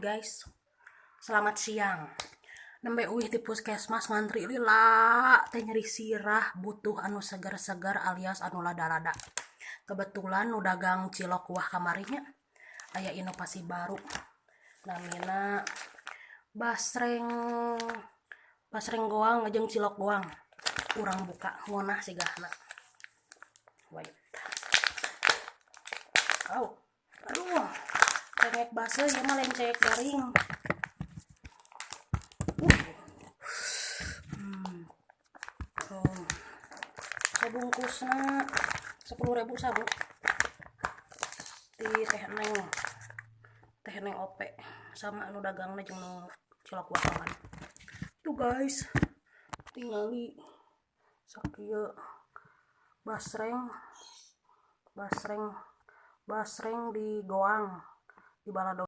Guys, selamat siang. Nembe uih di puskesmas ngantri lila teh, nyeri sirah, butuh anu segar-segar alias anu lada-lada. Kebetulan nu dagang cilok kuah kamarinya aya inovasi baru, namina basreng, basreng goang jeung cilok goang. Urang buka, ngeunah sigahna. Wait. Oh, aduh, cengek baseuh ya mah, lain cengek garing. Oh. Sabungkusna 10.000 sabu di Teh Neng, Teh Neng Ope, sama anu dagangna jeung nu cilok wakangan tuh, guys. Tingali sakieu basreng, basreng, basreng di goang di balado.